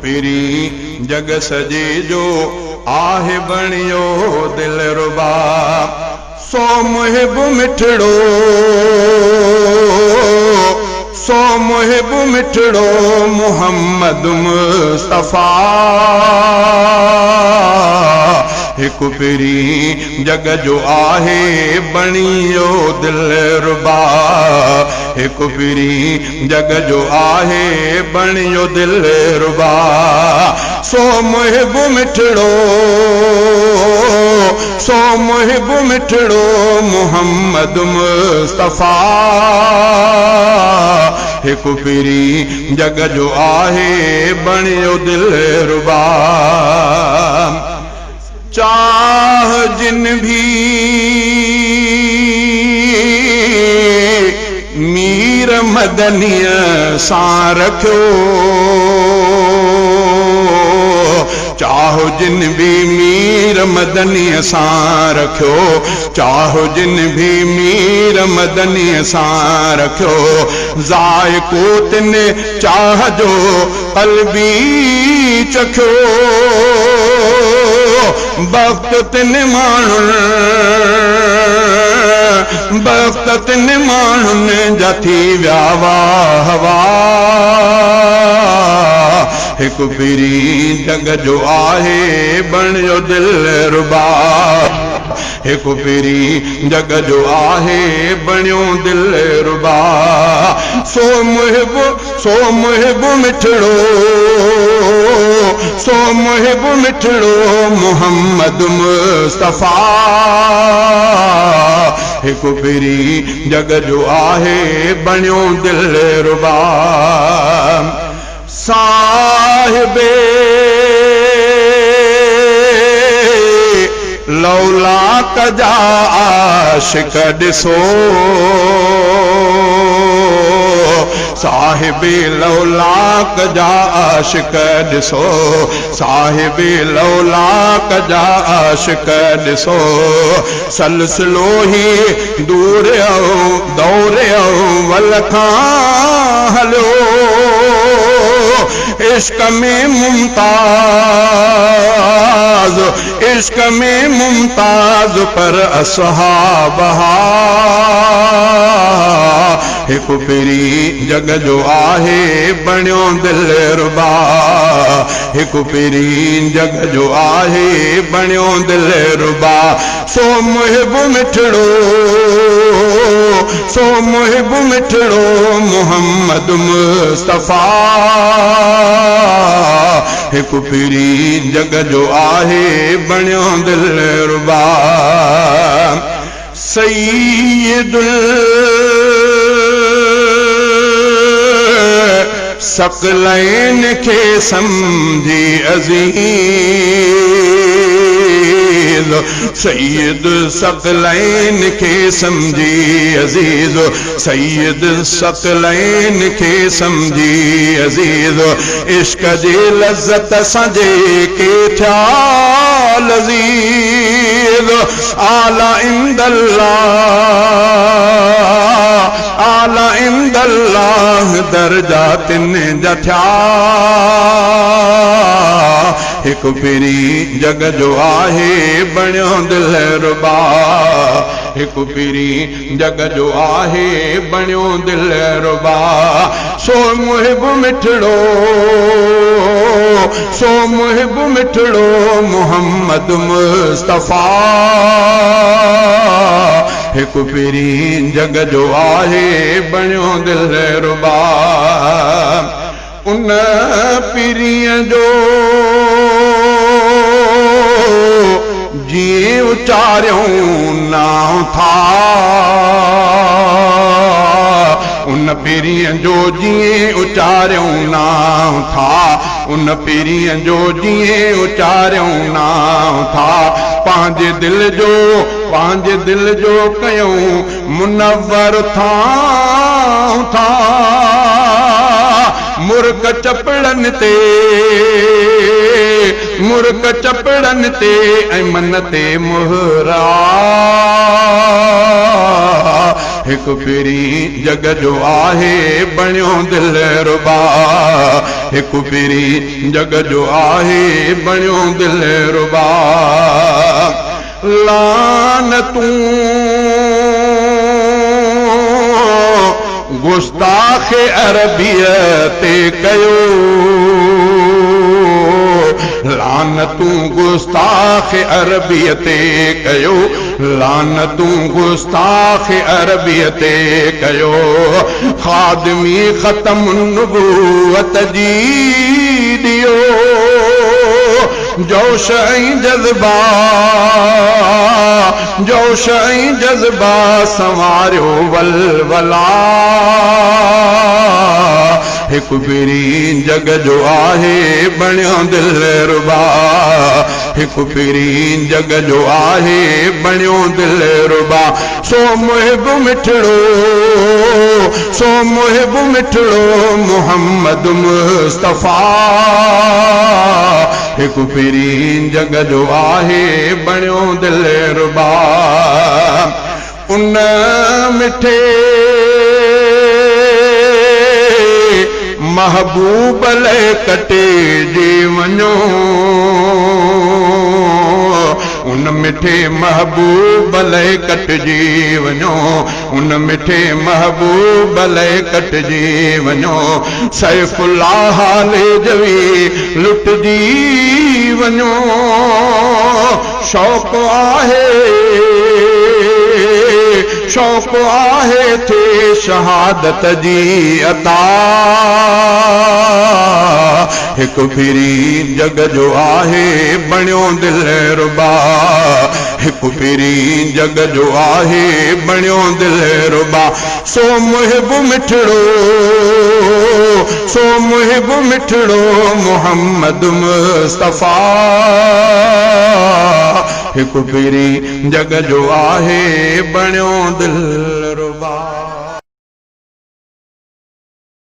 پرين جڳ سڄي جو آهي بڻيو دلربا. سو محب مٺڙو، سو محب مٺڙو محمد مصطفيٰ. هڪ پرين جڳ جو آهي بڻيو دلربا. هڪ پرين جڳ جو آهي بڻيو دلربا. سو محب مٺڙو، سو محب مٺڙو محمد مصطفيٰ. هڪ پرين جڳ جو آهي بڻيو دلربا. چاهه جن ڀي مير مدنيء سان رکيو. چاهه جن ڀي مير مدنيء سان رکيو. چاهه جن ڀي مير مدنيء سان رکيو. ذائقو تن چاهه جو قلبي چکيو. بخت تن ماڻهن، بخت تن ماڻهن جا ٿي ويا واهه واهه. هڪ پرين جڳ جو آهي بڻيو دلربا. هڪ پرين جڳ جو آهي بڻيو دلربا. سو محب، سو محب مٺڙو، سو محب مٺڙو محمد مصطفيٰ. هڪ پرين جڳ جو آهي بڻيو دلربا. صاحب لولاڪ جا عاشق ڏسو. صاحب لولاڪ جا عاشق ڏسو. صاحب لولاڪ جا عاشق ڏسو. سلسلو هي دور دور اول کان هليو. عشق ۾ ممتاز، عشق ۾ ممتاز پر اصحاب ها. هڪ پرين جڳ جو آهي بڻيو دلربا. هڪ پرين جڳ جو آهي بڻيو دلربا. سو محب مٺڙو، سو محب مٺڙو محمد مصطفيٰ. هڪ پرين جڳ جو آهي بڻيو دلربا. سيد الثقلين کي سمجهي عزيز. سيد الثقلين کي سمجهي عزيز. سيد الثقلين کي سمجهي عزيز. عشق جي لذت سان جيڪي ٿيا لذيذ. اعليٰ عند الله، اعليٰ عند الله درجا تن جا ٿيا. هڪ پرين جڳ جو آهي بڻيو دلربا. هڪ پرين جڳ جو آهي بڻيو دلربا. سو محب مٺڙو، سو محب مٺڙو محمد مصطفيٰ. هڪ پرين جڳ جو آهي بڻيو دلربا. ان پرينء جو جيئن اچاريون نانء ٿا. ان پرينء جو جيئن اچاريون نانء ٿا. ان پرينء جو جيئن اچاريون نانء ٿا. پنهنجي دل جو، پنهنجي دل جو ڪيون منور ٿانء ٿا. مرڪ چپڙن تي، مرڪ چپڙن تي ۽ من تي مهرا. هڪ پرين جڳ جو آهي بڻيو دلربا، هڪ پرين جڳ جو آهي بڻيو دلربا. لعنتون گستاخ عربيء تي ڪيو، لعنتون گستاخ عربيء تي ڪيو، لعنتون گستاخ عربيء تي ڪيو، خادمي ختم النبوت جي ڏيو. جوش ۽ جذبا، جوش ۽ جذبا سنواريو ولولا، هڪ پرين جڳ جو آهي بڻيو دلربا، هڪ پرين جڳ جو آهي بڻيو دلربا، سو محب مٺڙو، سو محب مٺڙو محمد مصطفيٰ، هڪ پرين جڳ جو آهي بڻيو دلربا، ان مٺي محبوب لئه ڪٽجي وڃو. ان مٺي محبوب لئه ڪٽجي وڃو، ان مٺي محبوب لئه ڪٽجي وڃو، سيف الله هاليجوي لٽجي وڃو، شوق آهي، شوق آهي ٿئي شهادت جي عطا، هڪ پرين جڳ جو آهي بڻيو دلربا، هڪ پرين جڳ جو آهي بڻيو دلربا، سو محب مٺڙو، سو محب مٺڙو محمد مصطفيٰ، هڪ پرين جڳ جو آهي بڻيو دلربا.